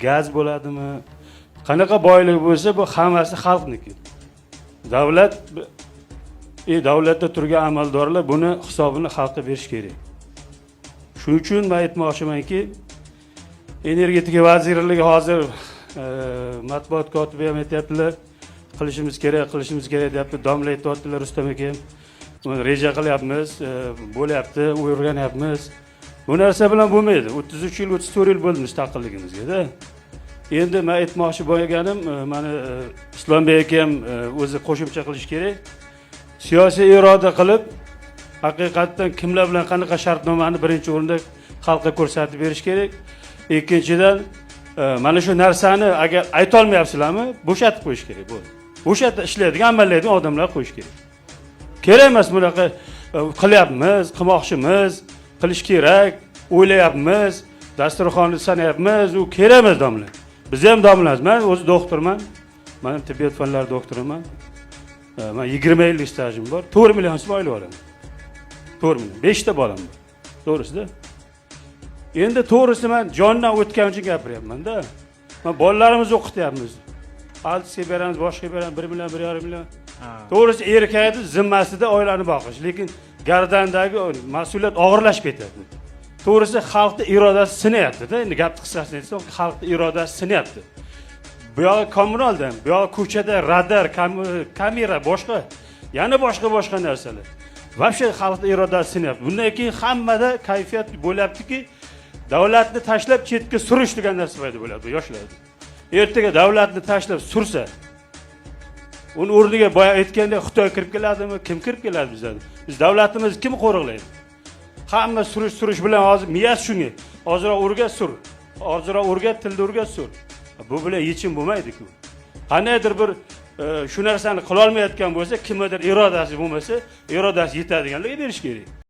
Gaz bo'ladimi, qanaqa boylik bo'lsa, bu hammasi xalqniki. Davlat davlatda turgan amaldorlar buni hisobini xalqqa berish kerak. Shuning uchun man aytmoqchimanki, energetika vazirligi hozir matbuot kotibi ham aytyaptilar, qilishimiz kerak, qilishimiz kerak deyapti. Domla aytyaptilar, Rustam aka ham. Buni reja qilyapmiz, bo'lyapti, o'rganyapmiz. Bu narsa bilan bo'lmaydi. 33 yil, 34 yil bo'ldi mustaqilligimizga-da. Endi man aytmoqchi bo'lganim, mana Islombek aka ham o'zi qo'shimcha qilish kerak. Siyosiy iroda qilib, haqiqatdan kimlar bilan qanaqa shartnomani birinchi o'rinda xalqqa ko'rsatib berish kerak. Ikkinchidan, mana shu narsani agar aytolmayapsizlarmi, bo'shatib qo'yish kerak, bo'ldi. Bo'shatib ishlaydigan, amallaydigan odamlar qo'yish kerak. Kerak emas bunaqa qilyapmiz, qilmoqchimiz, qilish kerak, o'ylayapmiz, dasturxonni sanayapmiz, u kerak emas, domla. Biz ham domlamiz. Man o'zi doktorman. Man tibbiyot fanlari doktoriman. Man 20 yillik stajim bor. 4 million so'm oylik olaman. 4 million. 5 ta bolam bor. To'g'risida. Endi to'g'risi man jondan o'tgan uchun gapiryapman-da. Man bolalarimizni o'qityapmiz. Altisga beramiz, boshqa beramiz, 1 million, 1,5 million. To'g'risi erkakni zimmasida oilani boqish, lekin gardandagi mas'uliyat og'irlashib ketyapti. To'g'risi xalqni irodasi sinayapti-da. Endi gapni qisqasini aytsam, xalqni irodasi sinayapti. Bu yog'i kommunaldan, bu yog'i ko'chada radar, kamera, boshqa, yana boshqa boshqa narsalar. Вообще xalqni irodasi sinyapti. Bundan keyin hammada kayfiyat bo'lyaptiki, davlatni tashlab chetga surish degan narsa paydo bo'lyapti yoshlarda. Ertaga davlatni tashlab sursa, uni o'rniga boya aytgandek Xitoy kirib keladimi, kim kirib keladi bizlarni? Biz davlatimizni kim qo'riqlaydi? Hamma surish surish bilan hozir miyasi shunga. Ozroq o'rgat, sur. Ozroq o'rgat, tilni o'rgat, sur. Bu bilan yechim bo'lmaydi-ku. Qandaydir bir shu narsani qilolmayotgan bo'lsa, kimnidir irodasi bo'lmasa, irodasi yetadiganlarga berish kerak.